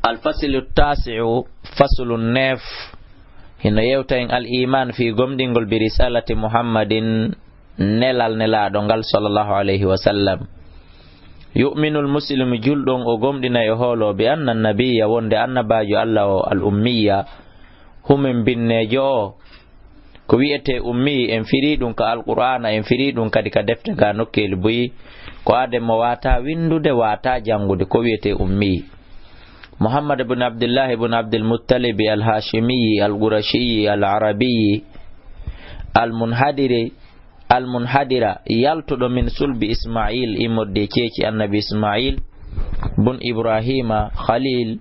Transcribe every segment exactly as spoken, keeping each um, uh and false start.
Alfasilu tasi'u, faslu nef, hino yewta en al iman fii gomɗingol bi risalati Muhammadin, nelal nelaaɗo ngal sallallahu alayhi wa sallam. Yu'minul muslimu, julɗo on o gomɗinay o hoolo bi anna nabiyya, wonde annabaajo Allah o al ummiya, humen binneejo o. Ko wi'etee ummi, en firii ɗum ka Alqur'aana, en firii ɗum kadi ka defte ga nokkeeli buyi. Ko aden mo waataa winndude, waataa janngude, ko wi'etee ummi. Muhammad ibn Abdullah ibn Abdul Muttalib al-Hashimi al-Qurashi al-Arabi al-Munhadiri, al-Munhadira, yaltuɗo min sulbi Isma'il, immorde ceeci Annabi Isma'il, bun Ibrahima Khalil,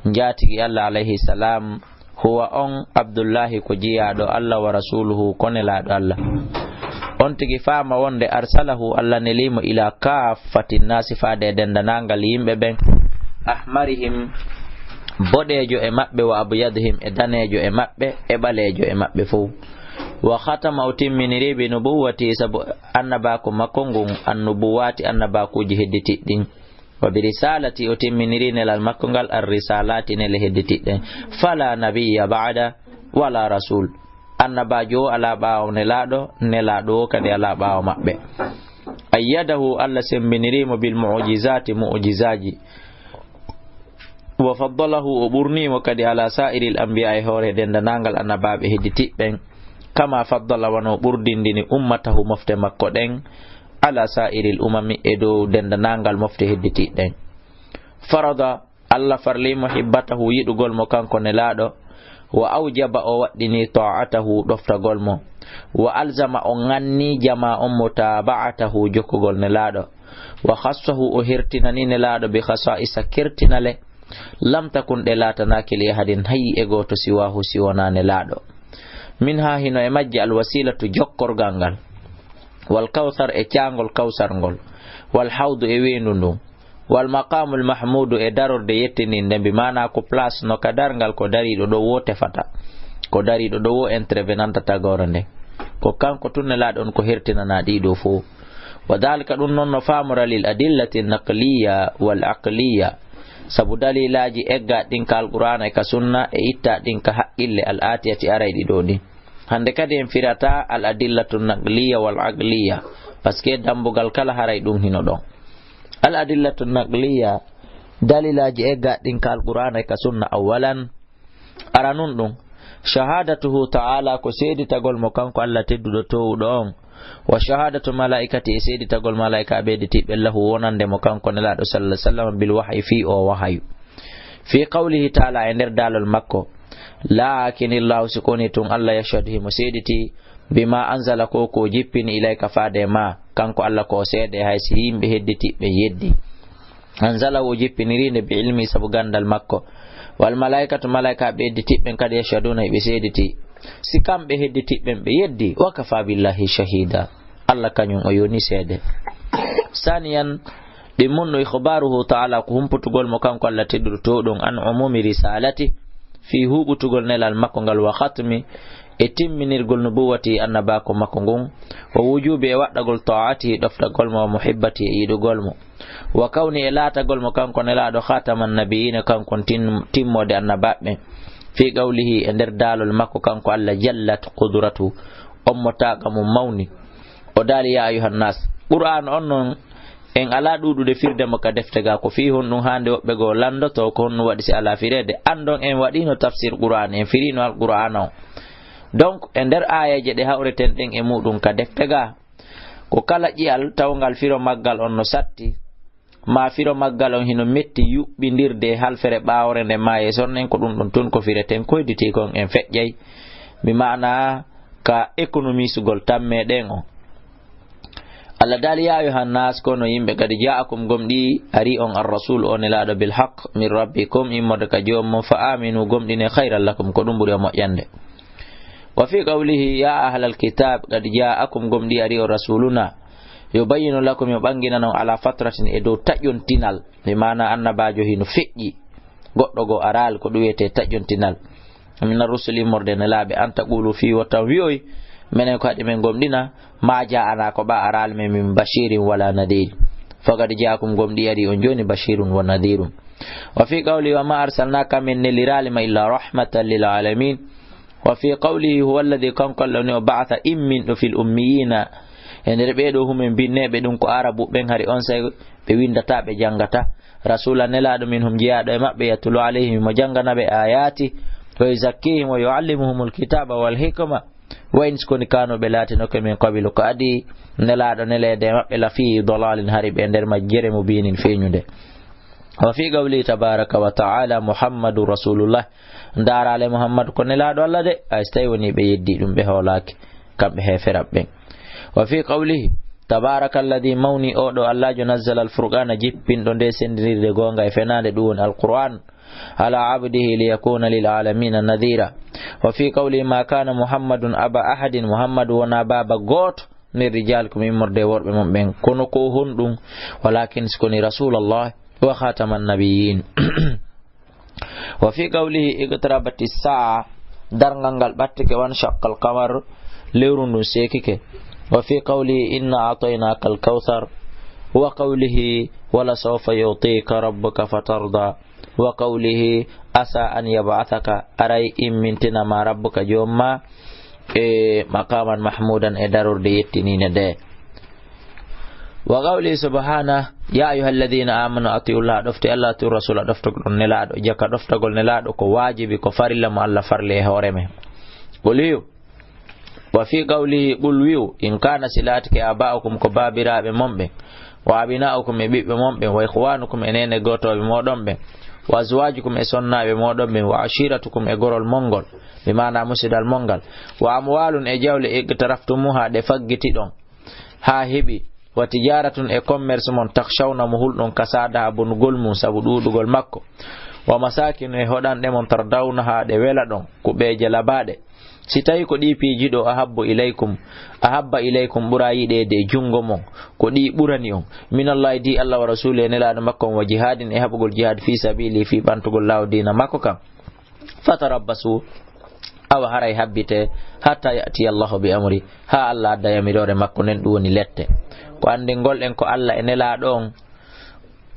njaatigi Allah alayhi salam, huwa on Abdullahi ko jiyaaɗo Allah wa rasuluhu ko nelaaɗo Allah. On tigi faama wonde arsalahu, Allah nelimo ila kaffati nasi, faade e dendanangal yimɓe ɓen, ahmarihim, boɗeejo e maɓɓe, wa abyadihim, e daneejo e maɓɓe, e ɓaleejo e maɓɓe fow. Wa khatama, o timminiri bi nubuwwati, sabu annabaaku makko ngun, annubuwati, annabaakuuji hedditiɗɗin. Wa bi risalati, o timminiri nelal makko ngal, ar risalati, nele hedditiɗɗen. Fala nabiyya ba'da wala rasul. Annabaajo o alaa ɓaawo nelaaɗo, nelaaɗo o kadi alaa ɓaawo maɓɓe. Ayyadahu, Allah sembiniri mo bil mu'jizati, mu'jizaji. Wa faddalahu, o ɓurni mo kadi ala sa'iril anbiya, e hoore dendanangal annabaaɓe hedditiɓɓen. Kama faddala, wano ɓurdindini ummatahu, mofte makko ɗen, ala sa'iril umami, e dow dendanangal mofte hedditiɗɗen. Farada, Allah farli mo hibbatahu, yiɗugol mo kanko nelaaɗo. Wa awjaba, o waɗɗini ta'atahu, ɗoftagol mo. Wa alzama, o ŋanni jama on mutaba'atahu, jokkugol nelaaɗo. Wa khassahu, o hertinani nelaaɗo bi khasa'isa, kertinale. Lam takun, ɗe laatanaaki li ahadin, hay e gooto siwahu, si wonaa nelaaɗo. Min ha hino e majje al wasilatu, jokkorgal ngal. Wal kawsar, e caangol kawsar ngol. Wal hawdu, e weendu ndun. Wal maqamul mahmudu, e darorde yettininde, bi maana ko place no ka darngal ko dariiɗo ɗo wo tefata. Ko dariiɗo ɗo wo intervenanta tagoore nde. Ko kanko tun nelaaɗo on ko hertinana ɗiɗo fow. Wa dhalika, ɗum noon no faamora lil adillati naqliya wal aqliya. Sabu dalilaaji egga ɗin ka Alqur'aana e ka sunna e itta ɗin ka haqqille al atiyati arayɗi ɗo ɗin. Hande kadi en firata al adillatu naqliya wal aqliya. Parce que dambugal kala haray ɗum hino ɗon. Al adillatu naqliya, dalilaaji egga ɗin ka Alqur'aana e ka sunna, awwalan, aranun ɗum, shahadatuhu ta'ala, ko seeditagol mo kanko Allah tedduɗo toowuɗo on, wa shahadatu malaikati, e seeditagol malaikaaɓe hedditiɓɓe lahu wonande mo kanko nelaaɗo sallallahu alaihi wasallam bil wahyi, fii o wahayu. Fi qawlihi ta'ala, e nder daalol makko, lakinillahu, si ko woni tun Allah yashhadu, himo seediti, bima anzala, ko ko jippini, ilayka, faade ma, kanko Allah ko o seede, hay si yimɓe hedditiɓɓe yeddi. Anzalahu, o jippiniri nde bi ilmi, sabu gandal makko. Wal malaikatu, malaikaaɓe hedditiɓɓen kadi, yashhaduna, hiɓe seediti. Si kamɓe hedditiɓɓen ɓe yeddi, wa kafa billahi shahida. Allah kañum o yoni seede. Saniyan, ɗi mun no ikhbaruhu ta'ala, ko humputugol mo kanko Allah tedduɗo to ɗum, an umumi risalati, fii huɓutugol nelal makko ngal, wa khatmi, e timminirgol nubuwati, annabaaku makko ngun, wa wujubi, e waɗɗagol ta'ati, ɗoftagol mo, wa muhibbati, e yiɗugol mo, wa kawni, e laatagol mo kanko nelaaɗo, khataman nabiyina, kanko tin-, timmode annabaaɓe, fi qawlihi, e nder daalol makko kanko Allah, jallat qudratu, on mo taaqa mum mawni. O daali, ya ayuhan nas, Qur'an on non, en alaa ɗuuɗude firde mo ka defte ga, ko fii honɗum haande woɓɓe goo lanndotoo, ko honɗum waɗi si alaa fireede? Anndon en waɗiino tafsir Qur'an, en firiino Al Qur'ana on. Donc, e nder aayeeje ɗe hawreten ɗen e muɗum ka defte ga, ko kala ƴi'al tawngal firo maggal on no satti, ma firo maggal on hino metti yuɓɓindirde e halfere ɓaawore nde maaye, sonnen ko ɗum ɗon tun ko fireten, ko hedditi kon en feƴƴay. Bi maana ka économisugol tammee ɗen on. Allah daali, ya ayuhan nas, kono yimɓe, kadi ja'akum, gomɗi ari on, ar rasul, o nelaaɗo, bil haq min rabbikum, immorde ka joomum, fa aminu, gomɗine, khayran lakum, ko ɗum ɓuri on moƴƴande. Wa fi qawlihi, ya ahlal kitab, qad ja'akum, gomɗi ari on, rasuluna, yubayyinu lakum, yo ɓanginan on, ala fatratin, e dow taƴontinal, bi maana annabaajo hino feƴƴi, goɗɗo goo araali, ko ɗum wiyetee taƴontinal. Min ar-rusuli, immorde nelaaɓe, an taqulu, fii wota on wi'oy, menen ko haɗi men gomɗina, ma ja'ana, ko ɓa araali men, min bashirin wala nadiri. فقد جاءكم, gomɗii arii on jooni, بشير ونذير. وفي قوله: وما أرسلناك, min neliraali ma, إلا رحمة للعالمين. وفي قوله: هو الذي, kanko Alla woni o, بعث, imminɗo, في الأميين, e nder ɓee ɗoo humen binneeɓe ɗum ko Arabu ɓen, hari onsay ɓe winndataa, ɓe janngataa, رسولا, nelaaɗo, منهم, jeyaaɗo e maɓɓe, يتلو عليهم, himo janngana ɓe, آياته, ويزكيهم ويعلمهم الكتاب والحكمة, وإن, si ko woni, كانوا, ɓe laatinoke, من قبل, ko adii nelaaɗo neleede e maɓɓe, لفي ضلال, hari ɓe e nder majjere, مبين, feeñunde. وفي قوله تبارك وتعالى: محمد رسول الله, ndaaraale Muhammadu ko nelaaɗo Alla de, hay so tawii wonii ɓe yeddii ɗum, ɓe hoolaaki, kamɓe heeferɓe ɓen. وفي قوله: تبارك الذي, mawnii oo ɗoo Allaajo, نزل الفرقان, jippinɗo ndee senndindirde goonga e fenaande, ɗum woni Alqur'aan, على عبده ليكون للعالمين نذيرا. وفي قوله: ما كان محمد أبا أحد, Muhammadu wonaa baaba gooto, من رجالكم, immorde e worɓe mon ɓen, kono ko honɗum, ولكن, si ko woni, رسول الله وخاتم النبيين. وفي قوله: اقتربت الساعة, darngal ngal ɓattike, وانشق القمر, lewru ndun seekike. وفي قوله: إنا أعطيناك الكوثر. وقوله: ولسوف يعطيك ربك فترضى. وقوله: عسى أن يبعثك, aray immintina ma ربك, joom maa, e مقاما محمودا, e darorde yettiniinde nde. وقوله سبحانه: يا أيها الذين آمنوا أطيعوا الله, ɗofte Alla, أطيعوا الرسول, ɗoftagol nelaaɗo, jaka ɗoftagol nelaaɗo ko waajibi, ko farilla mo Alla farli e hoore men. قل, wi'u, وفي قوله: قل, wi'u, إن كان, si laatike, آباؤكم, ko baabiraaɓe mon ɓen, وأبناؤكم, e ɓiɓɓe mon ɓen, وإخوانكم, e neene gootooɓe mooɗon ɓen, وأزواجكم, e sonnaaɓe mooɗon ɓen, وعشيرتكم, e gorol mon ngol, بمعنى musidal mon ngal, وأموال, e jawle, اقترفتموها, ɗe faggitiɗon, haa heɓi, وتجارة, e commerce mon, تخشون, mo hulɗon, كسادها, bonugol mum sabu ɗuuɗugol makko, ومساكن, e hoɗanɗe mon, ترضونها, ɗe welaɗon, kuɓeeje labaaɗe. Si tawii ko ɗii piiji ɗoo, أحب إليكم, أحب إليكم, ɓuraa yiɗeede e junngo mon, ko ɗii ɓurani on, من الله, dii Alla, ورسوله, e nelaaɗo makko on, وجهاد, e haɓugol jihaad, في سبيله, fii ɓantugol laawol diina makko kan, فتربصوا, awa haray habbitee, حتى يأتي الله بأمره, haa Alla adda yamiroore makko nden, ɗum woni lette. Ko anndingol ɗen ko Alla e nelaaɗo on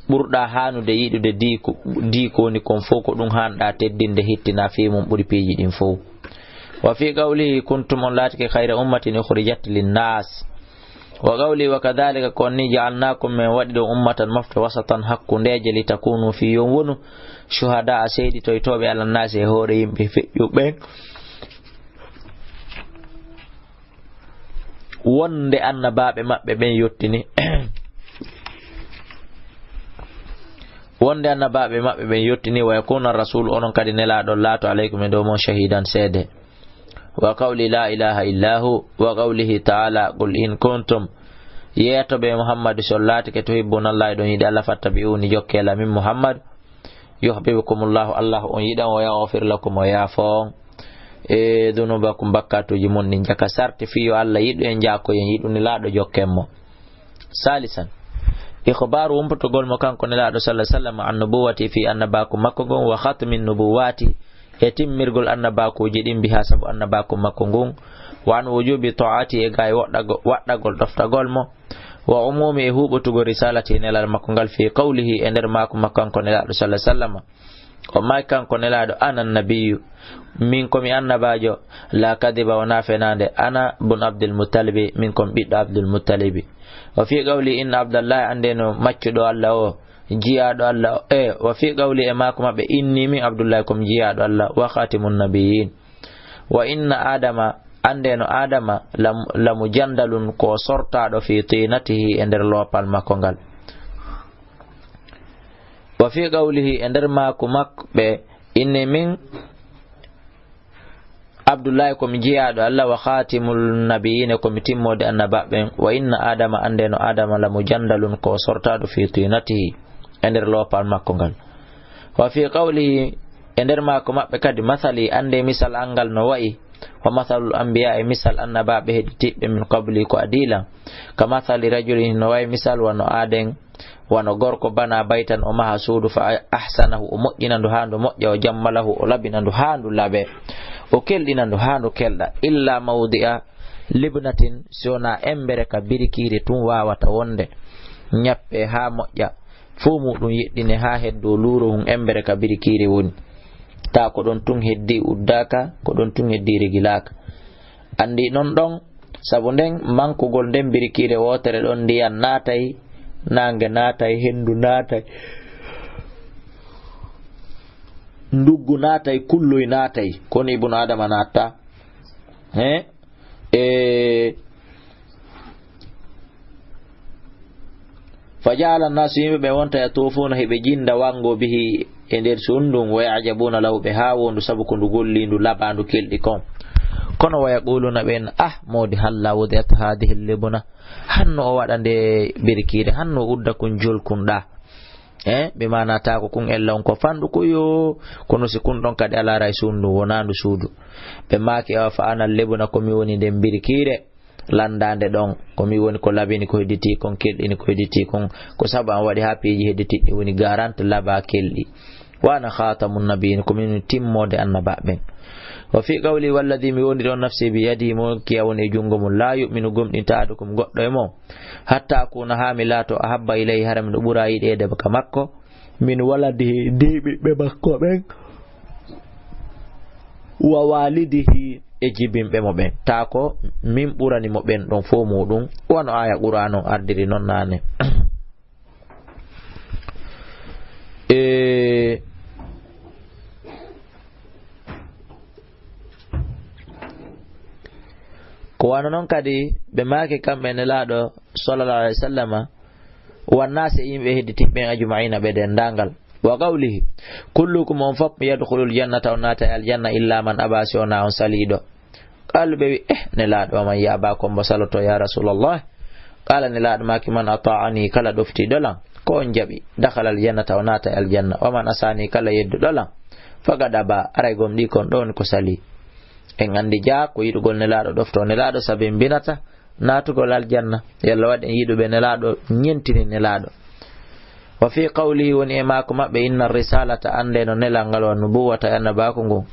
ɓurɗaa haanude yiɗude, dii ko, dii ko woni kon fow, ko ɗum haanɗaa teddinde, hittinaa fii mum ɓuri piiji ɗin fow. وفي قوله: كنتم, on laatike, خير أمة أخرجت للناس. وقوله: وكذلك, ko nii, جعلناكم, men waɗi ɗon, أمة, mofte, وسطا, hakkundeeje, لتكونوا, fii yo on wonu, شهداء, seeditoytooɓe, على الناس, e hoore yimɓe feƴƴuɓe ɓen, wonde annabaaɓe maɓɓe ɓen yottini, wonde annabaaɓe maɓɓe ɓen yottini, ويكون الرسول, onon kadi nelaaɗo on laato, عليكم, e dow mon, شهيدا, seede. وقوله: لا إله إلا هو. وقوله تعالى: قل إن كنتم, yeeto ɓe Muhammadu, si on laatike, تحبون الله, hiɗon yiɗi Alla, فاتبعوني, jokkee lan, min Muhammadu, يحببكم الله, Alla on yiɗan, ويغفر لكم, o yaafoo on, e, ذنوبكم, bakkaatuuji mon ɗin. Jaka sarti fii yo Alla yiɗu en, jaakoyen, yiɗu nelaaɗo, jokken mo. ثالثا: إخبار, wumputugol mo kanko nelaaɗo, صلى الله عليه وسلم, عن نبوته, fii annabaaku makko ngon, وختم النبوات, e timmirgol annabaakuuji ɗin, بها, sabu annabaaku makko ngun, وعن وجوب طاعته, e gaay woɗɗago-, waɗɗagol ɗoftagol mo, وعموم, e huuɓutugol رسالته, nelal makko ngal, في قوله, e nder maaku makko kanko nelaaɗo, صلى الله عليه وسلم, o maaki kanko nelaaɗo: أنا النبي, min ko mi annabaajo, لا كذب, wonaa fenaande, أنا بن عبد المطلب, min ko mi ɓiɗɗo Abdul Muttalibi. وفي قوله: إن عبد الله, anndee no maccuɗo Alla o, jiyaaɗo Alla o, e, وفي قوله, e maaku maɓɓe: إني, min Abdullahi, ko mi jiyaaɗo Alla, وخاتم النبيين. وإن آدم, anndee no Aadama, لم-, لمجندل, ko o sortaaɗo, في طينته, e nder loopal makko ngal. وفي قوله, e nder maaku maɓɓe: إني, min Abdullahi, ko mi jiyaaɗo Alla, وخاتم النبيين, ko mi timmoode annabaaɓe ɓen. وإن آدم, anndee no Aadama, لمجندل, ko o sortaaɗo, في طينته, e nder loopal makko ngal. وفي قوله, e nder maaku maɓɓe kadi: مثلي, anndee misal an ngal no wa'i, ومثل الأنبياء, e misal annabaaɓe heɗitiiɓe, من قبلي, ko adii lan, كمثل رجل, no wa'i misal wano aaden, wano gorko, بنى بيتا, o maha suudu, فأحسنه, o moƴƴina ndu haa ndu moƴƴa, وجمله, o labina ndu haa ndu laɓe, o kelɗina ndu haa ndu kelɗa, إلا موضع لبنة, si wonaa emmbere ka birikiire tun waawata wonde. ñappe haa moƴƴa, fuu muuɗum yeɗɗine haa heddo luuro hum embere ka birikiire woni. Taa ko ɗon tun heddi uddaaka, ko ɗon tun heddi regilaaka. Anndi non ɗon, sabu nden mankugol nden birikiire wootere ɗon, ndiyan naatay, naange naatay, hendu naatay, nduggu naatay, kulloy naatay, kono Ibnu Aadama naatta. He? E, fa ja'ala annaasu, yimɓe ɓe wonta yatuufuuna, hiɓe jinda wango bihi e nder suudu ndun, wa ya'jabuuna lahu, ɓe haa wondu sabu ko ndu golli, ndu labandu kelɗi kon. Kono wa yaquuluuna ɓen, ah, moodi halla wudi'at haadihi libuna, hanno o waɗa nde birkiire, hanno udda kun jolkun ɗa. Eh, ɓe maana taa ko kun ella on ko fanɗu ko yo, kono si kun ɗon kadi alaa ray suudu, wonaa ndu suudu. Ɓe maaki, awa fa ana lebuna, ko mi woni nden birkiire, landaande ɗon, ko mi woni ko labini ko hedditi kon, kelɗini ko hedditi kon, ko sabu an waɗi haa piiji hedditiɗɗi woni garant laba kelɗi. Wa ana khatamun nabiyyin, ko min timmoode annabaaɓe ɓen. Wa fi qawli walladhi, mi woni ɗon nafsi bi yadihi, mo kiya woni e junngo mum, la yu'minu, gomɗinta ahadukum, goɗɗo e mon, hatta akuna, haa mi laato, ahabba ilayhi, hara miɗo ɓura yiɗeede ka makko, min waladihi, ndi ɓiɓɓe makko ɓen, wa walidihi, e jibinɓe mo ɓen. Taa ko min ɓurani mo ɓen ɗon fof muɗum, wano aya Qur'an on ardiri non naane. E, ko wano non kadi ɓe maaki kamɓe Nelaaɗo sallallahu alaihi wasallama, wannaasi e yimɓe hedditiɓɓe ɓen ajma'ina ɓe denndaangal. Wa qawlihi, kullukum, on fof, yadkhulul jannata, on naata e aljanna, illa man aba, si wonaa on saliiɗo. Qaalu, ɓe wi, eh, Nelaaɗo, wa man ya'ba, ko mbo saloto, ya Rasulallah? Qaala, Nelaaɗo maaki, man ata'ani, kala ɗoftiiɗo lan, ko on jaɓi, dakhala aljannata, o naata e aljanna, wa man asani, kala yedduɗo lan, faqad aba, aray gomɗii kon ɗon ko salii. En anndi jaa ko yiɗugol Nelaaɗo ɗoftoo Nelaaɗo, sabi en mbinata naatugol aljanna. Yalla waɗi en yiɗuɓe Nelaaɗo, ñentini Nelaaɗo. Wa fi qawlihi, woni e maako maɓɓe, inna risalata, annde no nelal ngal, wa nubuwata, e annabaaku ngun,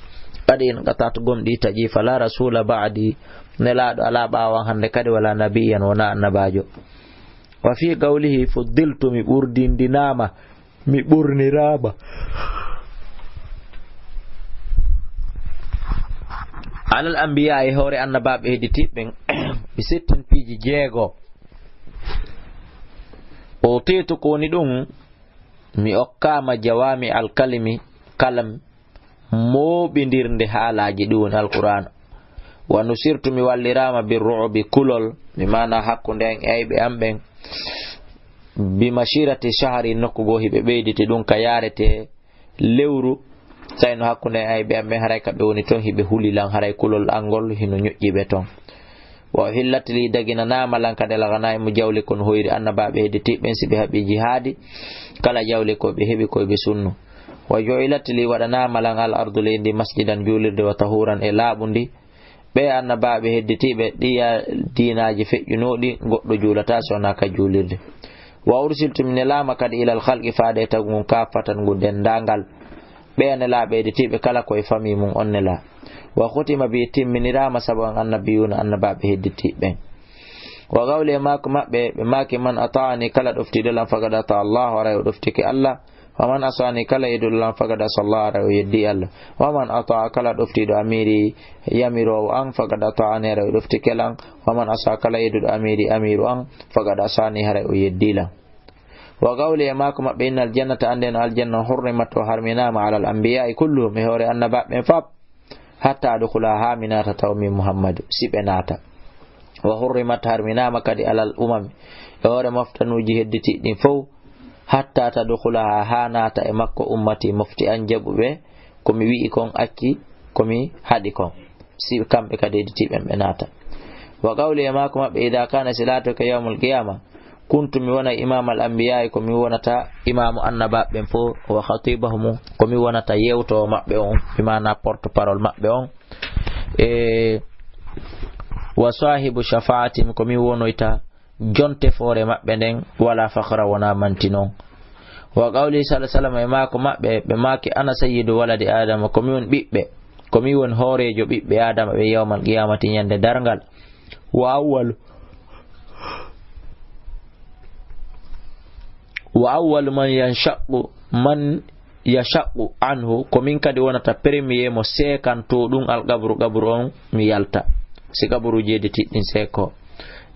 qad inqata'at, gomɗii taƴii, fala rasula ba'di, Nelaaɗo alaa ɓaawo an hannde kadi, wala nabiyyan, wonaa annabaajo. Wa fi qawlihi, fuddiltu, mi ɓurdindinaama, mi ɓurniraama, alal anbiya, e hoore annabaaɓe hedditiiɓe ɓen, mi settin piiji jeego. Utiitu, ko woni ɗum, mi okkaama jawami alkalimi, kalam mooɓindirnde haalaaji, ɗum woni Alqur'aana. Wa nusirtu, mi walliraama, bi ru'bi, kulol, mi maana hakkunde an e ayɓe an ɓen, bi mashirati shahri, nokku goo hiɓe ɓeyditi ɗum ka yaarete lewru, tawi no hakkunde an e ayɓe an ɓen, haray ka ɓe woni ton hiɓe huli lan, haray kulol an ngol hino ñoƴƴi ɓe ton. Wa uhillat li, daginanaama lan kadi, al ghanaimu, jawle kon hoyri annabaaɓe hedditiiɓe ɓen, si ɓe haɓi jihaadi, kala jawle ko ɓe heɓi ko ɓe sunnu. Wa ju'ilat li, waɗanaama lan, al ardu, leydi, masjidan, juulirde, wa tahuran, e laaɓundi. Ɓe annabaaɓe hedditiiɓe, ɗiya diinaaji feƴƴunooɗi, goɗɗo juulataa so wonaa ka juulirde. Wa ursiltu, mi nelaama kadi, ilal khalqi, faade e tagu ngun, kaaffatan, ngu denndaangal. Ɓeya nelaaɓe hedditiiɓe kala ko e famii mum on nelaa. Wa khutima bi, timminiraama sabu an, annabiyuuna, annabaaɓe hedditiiɓe ɓen. Wa qawli, e maaku maɓɓe, ɓe maaki, man ata'ani, kala ɗoftiiɗo lan, faqad ata Allah, haray o ɗoftike Allah. Wa man asani, kala yeduɗo lan, faqad asa Allah, haray o yeddi Allah. Wa man ata'a, kala ɗoftiiɗo amiri, yamiroowo an, faqad ata'ani, haray o ɗoftike lan. Wa man asa, kala yeduɗo amiri, amiru an, faqad asani, haray o yeddi lan. Wa qawli, e maaku maɓɓe, innal jannata, annde no aljanna, hurrimat, o harminaama, alal anbiya'i kulluhum, e hoore annabaaɓe ɓen fop, hatta adkhulaha, haa mi naata taw min Muhammadu, si ɓe naata. Wa hurrimat, harminaama kadi, alal umami, e hoore moftanuuji hedditiiɗi ɗin fow, hatta tadkhulaha, haa naata e makko, ummati, mofti an jaɓuɓe, ko mi wi'i kon acci, ko mi haɗi kon. Si kamɓe kadi hedditiiɓe ɓen ɓe naata. Wa qawli, e maaku maɓɓe, idha kana, si laatoke yawmul qiyama, kuntu, mi wona imamal anbiya'i, ko mi wonata imaamu annabaaɓe ɓen fow, wa khatibahum, ko mi wonata yewtoowo maɓɓe on, bi maana porte parole maɓɓe on. E wa sahibu shafa'atihim, ko mi wonoyta jonte foore maɓɓe nden, wala fakhra, wona manti non. Wa qawli sallallahu alaihi wasallam, e maaku maɓɓe, ɓe maaki, ana sayyidu waladi Adama, ko mi woni ɓiɓɓe, ko mi woni hooreejo ɓiɓɓe Adama ɓe yawmal qiyamati, ñande darngal. Wa awwalu, Wa awwalu man yanshaqqu, man yashaqqu anhu, ko min kadi wonata premier mo seekanto ɗum alqabru, qabru on mi yalta. Si qabru jeedi tiɗɗin seeko.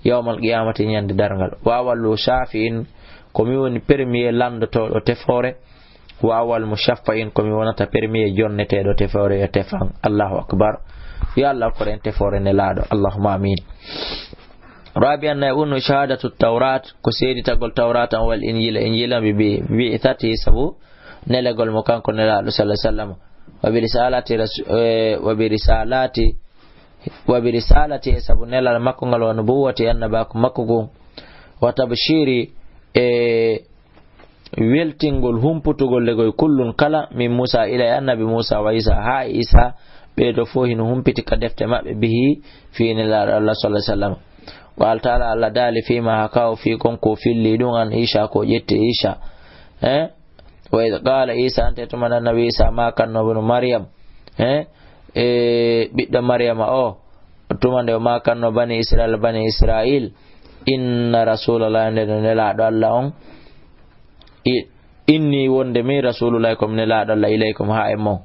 Yawmal qiyamati, ñande darngal. Wa awwalu shafi'in, ko mi woni premier lanndotooɗo tefoore. Wa awwalu mushaffa'in, ko mi wonata premier jonneteeɗo tefoore yo tefan. Allahu akbar. Yo Allah okkoren tefoore nelaaɗo. Allahumma amin. Rabi'an, nayi unu, shahadatu tawrat, ko seeditagol tawrata on, wal injila, injila bi, bi, bi ithati, sabu nelegol mo kanko nelaaɗo sallallahu alaihi wasallam. Wa bi risalati ras-, eh, wa bi risalati, wa bi risalati, e sabu nelal makko ngal, wa nubuwati, annabaaku makko ngun. Wa tabshiri, e weltingol, humputugol legoy kullun kala, min Musa, ila e annabi Musa, wa Isa, haa e Isa, ɓee ɗoo fof hino humpiti ka defte maɓɓe, bihi, fii nelaaɗo Allah sallallahu alaihi wasallam. Wa Allah ta'ala, Allah daali, fii ma hakaw, fii kon ko filli ɗum, an Isa, ko ƴetti Isa. Eh? Wa idh qala Isa, ante tuma nde annabi Isa maakanno ibnu Maryam, eh? E ɓiɗɗo Maryama o, tuma nde o maakanno bani Israil, bani Israil, inna rasulallah, nde no nelaaɗo Allah on, i-, inni, wonde min rasulullahi, ko mi nelaaɗo Allah, ilaykum, haa e mon,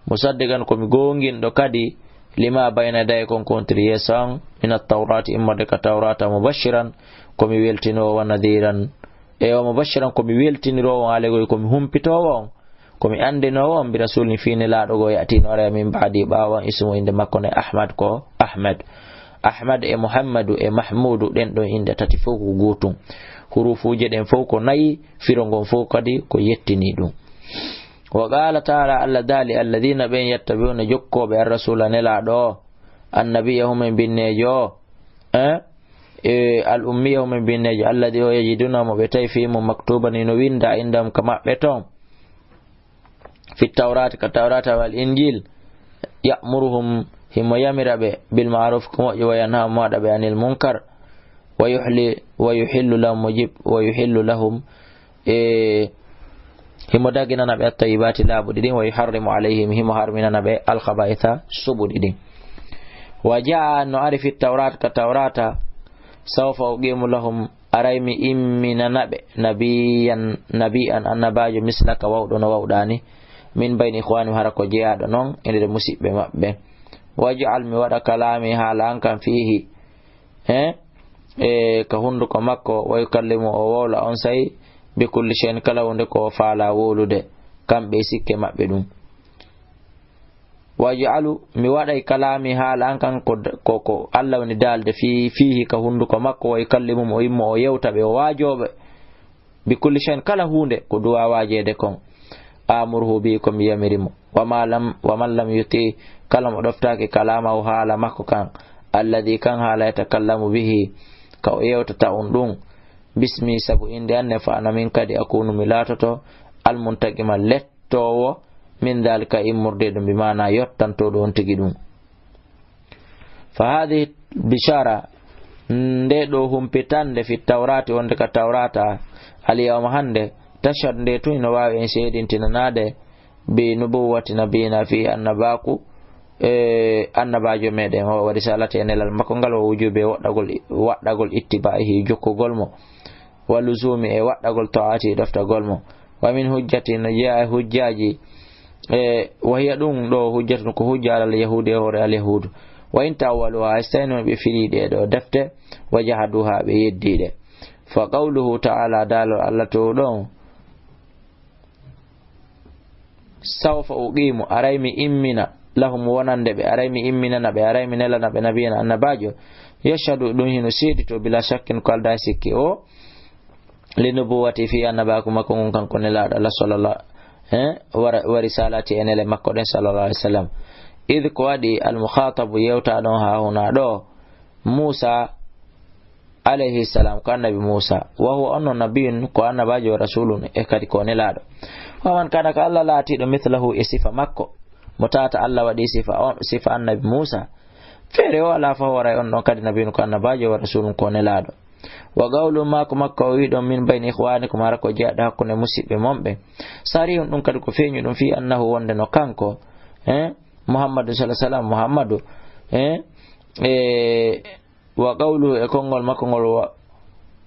musaddiqan, ko mi goonginɗo kadi, lima bayna yadayya, kon kontiri yeeso an, min at-tawrati, immorde ka tawrata, mubashiran, ko mi weltinoowo, wa nadhiran, e wa mubashiran, ko mi weltiniroowo on, alegoy, ko mi humpitoowo on, ko mi anndinoowo on, bi rasulin, fii nelaaɗo goo, ya'ti no ara min ba'di, ɓaawo an, ismu, innde makko nde Ahmad, ko Ahmed. Ahmad e Muhammadu e Mahmudu, ɗen ɗon innde tati fof ko gootum. Hurufuuje ɗen fof ko nayi, firo ngon fof kadi ko yettinii ɗum. Wa qala ta'ala, Allah daali, alladhina, ɓen, yattabi'una, jokkooɓe, ar-rasula, nelaaɗo o, annabiyya, humen binneejo o, eh? E al-ummiya, humen binneejo, alladhi, o, yajiduna, mo ɓe tawi, fii mum, maktuban, hino winnda, indahum, ka maɓɓe ton, fi tawrati, ka tawrata, wal injil, ya'muruhum, himo yamira ɓe, bil ma'ruf, ko moƴƴi, wa yanhahum, mo waɗa ɓe, anil munkar, wa yuhli-, wa yuhillu lahum, mo jip-, wa yuhillu lahum, e himo daginana ɓe, at-tayyibati, laaɓuɗi ɗin, wa yuharrimu alayhim, himo harminana ɓe, al-khaba'itha, suɓuɗi ɗin. Wa jaa, no ari, fi tawrat, ka tawrata, sawfa uqimu lahum, aray mi imminana ɓe, nabiyan, nabiyan, annabaajo, mislaka, wawɗo no wawɗa ni, min bayni ikhwanihim, hara ko jeyaaɗo non e nder musiɓɓe maɓɓe. Waj'al, mi waɗa, kalaami, haala an kan, fiihi, he, e ka hunnduko makko, wa yukallimu, o wowla on say, bi kulli shay'in, kala huunde ko o faala wowlude, kamɓe e sikke maɓɓe ɗum. Waj'alu, mi waɗay, kalaami, haala an kan, ko, ko, ko Allah woni daalde fii, fiihi, ka hunnduko makko, wa yukallimuhum, o immo, o yewta ɓe, o waajoo ɓe. Bi kulli shay'in, kala huunde ko duwaa waajeede kon. Amurhu bi, ko mi yamiri mo. Wa ma lam, wa man lam yuti, kala mo ɗoftaaki, kalaamahu, haala makko kan, alladhi, kan haala, yatakallamu bihi, ka o yewtata on ɗum, bismi, sabu innde an nden, fa ana, min kadi, akunu, mi laatoto, al muntaqima, lettoowo, min dhalika, immorde ɗum, bi maana, yottantooɗo on tigi ɗum. Fa hadhihi bishara, nde ɗo humpitande, fi tawrati, wonde ka tawrata, al yawma, hande, tashhad, nde tun no waawi en seedintinanaade, bi nubuwwati nabiyina, fi annabaaku, e annabaajo meɗen o, wa risalati, e nelal makko ngal, wa wujubi, e waɗɗagol, waɗɗagol ittiba'ihi, jokkugol mo, wa luzumi, e waɗɗagol ta'ati, ɗoftagol mo. Wa min hujjati, no jeyaa e hujjaaji, e wa hiya, ɗum ɗo hujjatun ko hujja, alal yahudi, e hoore al yahudu. Wa in ta'awwaluha, hay so tawi noon ɓe firii ɗee ɗo defte, wa jahaduha, ɓe yeddii ɗe. Fa qawluhu ta'ala, daalol Allah to ɗon, sawfa uqimu, aray mi immina, lahum, wonande ɓe, aray mi imminana ɓe, aray mi nelana ɓe, nabiyyan, annabaajo, yashhadu, ɗum hino seeditoo, bila shakkin, ko aldaa e sikke, o, li nubuwwati, fii annabaaku makko ngun, kanko nelaaɗo Allah, sallallahu, eh, wa, wa risalati, e nele makko ɗen, sallallahu alaihi wasallam. Idh, ko waɗi, al mukhatabu, yewtaa ɗon haa hunaa ɗo, Muusa, alayhi salam, ko annabi Muusa. Wa huwa, on non, nabiyyun, ko annabaajo, wa rasulun, e kadi ko nelaaɗo. Wa man kana, ko Allah laatiiɗo, mithlahu, e sifa makko, mo tawata Allah waɗi sifa on, sifa annabi Muusa. Feere o alaa, fa huwa, aray on ɗon kadi, nabiyyun, ko annabaajo, wa rasulun, ko nelaaɗo. Wa qawlu, maaku makko o wi'i ɗon, min bayni ikhwanikum, hara ko jeyaɗo hakkunde musiɓɓe mon ɓen. Sarihun, ɗum kadi ko feeñuɗum, fii annahu, wonde no kanko, eh, Muhammadu, sallallahu alaihi wasallam, Muhammadu, eh, e wa qawluhu, e konngol makko ngol, wa,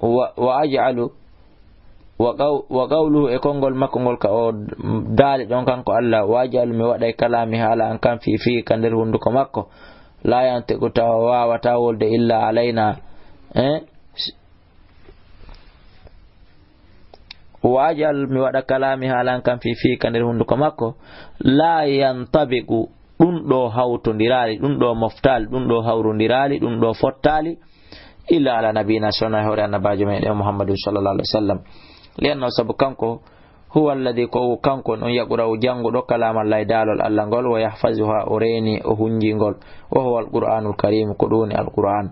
wa, wa aj'alu, Wa qaw-, wa qawluhu, e konngol makko ngol ka o daali ɗon kanko Allah, "Wa aj'al", mi waɗay, "kalaami", haala an kan, "fii, fii", ka nder hunnduko makko, "laa yantiqu", tawa waawataa wolde, "illaa alaynaa", eh? "Wa aj'al", mi waɗa, "kalaami", haala an kan, "fii, fii", ka nder hunnduko makko, "laa yantabiqu", ɗum ɗo hawtondiraali, ɗum ɗo moftaali, ɗum ɗo hawrondiraali, ɗum ɗo fottaali, "illaa alaa nabiyyinaa", so wonaa e hoore annabaajo meɗen Muhammadu sallallaahu alayhi wa sallam. "Li annahu", sabu kanko, "huwa alladhii", ko o kanko on, "yaqra'u", jannguɗo, "kalaamallaahi", daalol Allah ngol, "wa yahfazuhaa", o reeni, o hunjii ngol, "wa huwa al-Qur'aanul Kariim", ko ɗum woni Al-Qur'aan.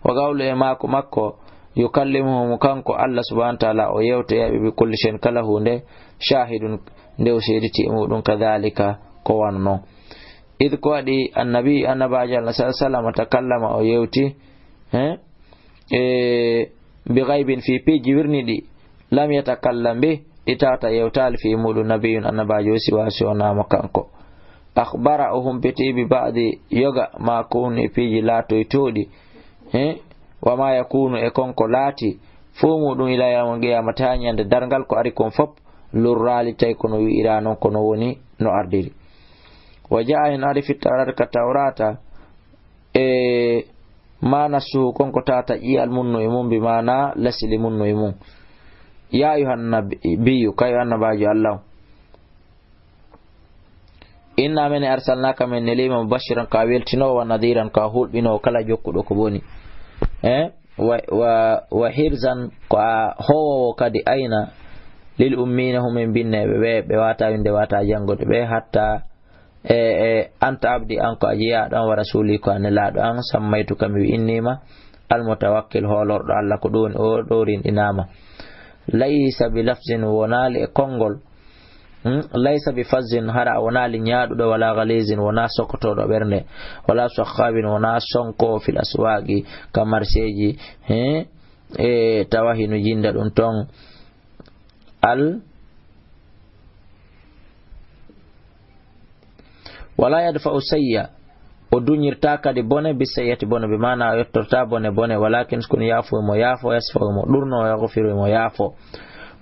"Wa qawluhu", e maaku makko, "yukallimuhum", kanko Allah subhaanahu wa ta'aalaa, o yewtoyay ɓe, "bi kulli shay'in", kala huunde, "shaahidun", nde o seeditii e muɗum, "kadhaalika", ko wano non. "Idh", ko waɗi annabi, annabaajo Allah sallallaahu alayhi wa sallam, "takallama", o yewti, eh, e, "bi ghaybin", fii piiji wirniiɗi, "lam yatakallam bihi", ɗi tawata yewtaali fii muɗum, "nabiyyun", annabaajo, "siwaahu", si wonaa mo kanko. "Akhbara", o humpiti, "bi ba'di", yoga, "maa kuunu", e piiji laatoytooɗi, eh, "wa maa yakuunu", e kon ko laati, fuu muɗum, "ilaa yawmil qiyaamati", haa ñande darngal, ko ari kon fof lurraali, tawi ko no wi'iraa non, ko no woni, no ardiri. "Wa jaa'a", hino ari, "fit tawraati", ka Tawraata, e, "maa nassuhu", kon ko tawata ƴi'al mum no e mum, bi maanaa lesli mum no e mum. "Yaa ayyuhan nabiyyu", kayo annabaajo Allah on, "innaa menen arsalnaaka", men neliima, "mubashiran", ko a weltinoowo, "wa nadhiran", ko a hulɓinoowo kala jokkuɗo ko boni. Eh? "Wa, wa, wa hirzan", ko a howoowo kadi ayna, "lil ummiina", humen binneeɓe ɓe, ɓe waawataa winnde, waawataa janngude ɓe, "hatta", e, e, "anta abdi", an ko a jiyaaɗo an, "wa rasuuli", ko a nelaaɗo an, "sammaytuka", mi wi'inii ma, "al mutawakkil", hoolorɗo Allah, ko ɗum woni o ɗo rinɗinaama. "Laysa bi lafzin", wonaali e konngol, hmm? "Laysa bi fazzin", hara a wonaali ñaaɗuɗo, "wala ghalizin", wonaa sokotooɗo ɓernde, "wala sakhabin", wonaa sonko, "fil aswaaqi", ka marseeji, he, e tawa hino jinda ɗum ton. Al, "wala yadfa'u sayya", o duñirta kadi bone, "bi sayyati", bone, bi maana o yottorta bone, bone, "walakin", kono yaafo mo yaafo, "yasfa'u", mo ɗurno, "yaghfiru", mo yaafo.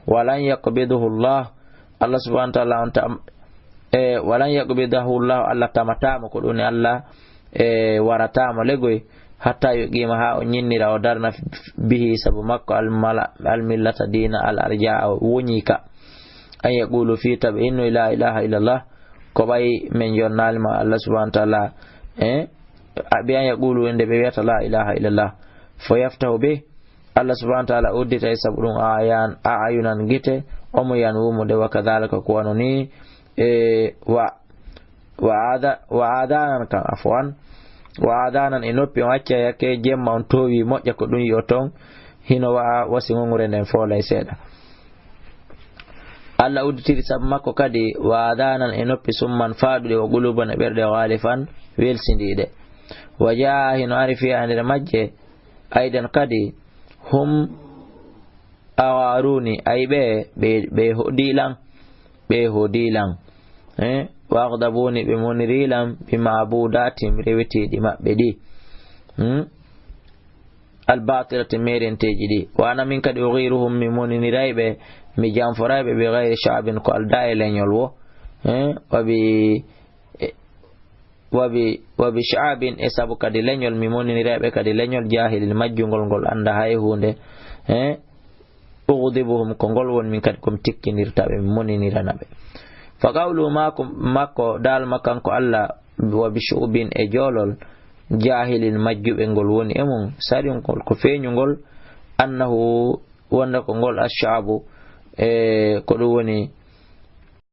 "Walan yaqbidahu Allah", Allah subhanahu wa ta'ala on tam-, e, "walan yaqbidahu Allah", Allah tamata mo, ko ɗum ni Allah, e, warata mo legoy, "hatta yuqima", haa o ñinnira, o darna, "bihi", sabu makko, "al mala-, al millata", diina, "al arja", o woñi ka. "An yaqulu", fii taɓe inno, "laa ilaaha illallah", ko ɓay men jonnaali ma Allah subhanahu wa ta'ala, e, a, "bi an yaqulu", nde ɓe wiyata, "laa ilaaha illallah". "Fa yaftahu bih", Allah subhanahu wa ta'ala udditay sabu ɗum, "ayan-, a ayunan", gite, "umuyan", wumude, "wa kadhalika", ko wano ni, e, wa, wa ada-, "wa adhanan", kan, afwan, "wa adhanan", e noppi, on accay hakke jemma, on toowi moƴƴa ko ɗum yi'oton, hino wa'a wasi ŋoŋre nden foolay seeɗa. Allah udditiri sabu makko kadi, "wa adhanan", e noppi, "summan", faaɗuɗe, "wa quluban", e ɓerɗe, "ghulfan", welsindiiɗe. "Wa jaa", hino ari, "fiha", e nder majje, aydan kadi, "hum agharuni", ay ɓe, ɓe, ɓe hoɗi lan, ɓe hoɗi lan. Eh? "Wa aghdabuni", ɓe moniri lan, "bi ma'budatim", rewetiiɗi maɓɓe ɗi. Hmm? "Al-batilati", merenteeji ɗi. "Wa ana", min kadi, "ughiruhum", mi moniniray ɓe, mi janforay ɓe, "bi ghayri sha'bin", ko aldaa e leñol wo. Eh? "Wa bi, eh, wa bi, wa bi sha'bin", e sabu kadi leñol, mi moniniray ɓe kadi leñol, "jahilin", majjungol, ngol anndaa hay huunde. Eh? "Ughdibuhum", ko ngol woni min kadi ko mi tikkindirta ɓe, mi moninirana ɓe. "Fa qawlu", maako, makko, daal ma kanko Allah, "wa bi shu'bin", e joolol, "jahilin", majjuɓe, ngol woni e mum, "sarihun", ko feeñungol, "annahu", wonde ko ngol, "ash-sha'bu", e ko ɗum woni,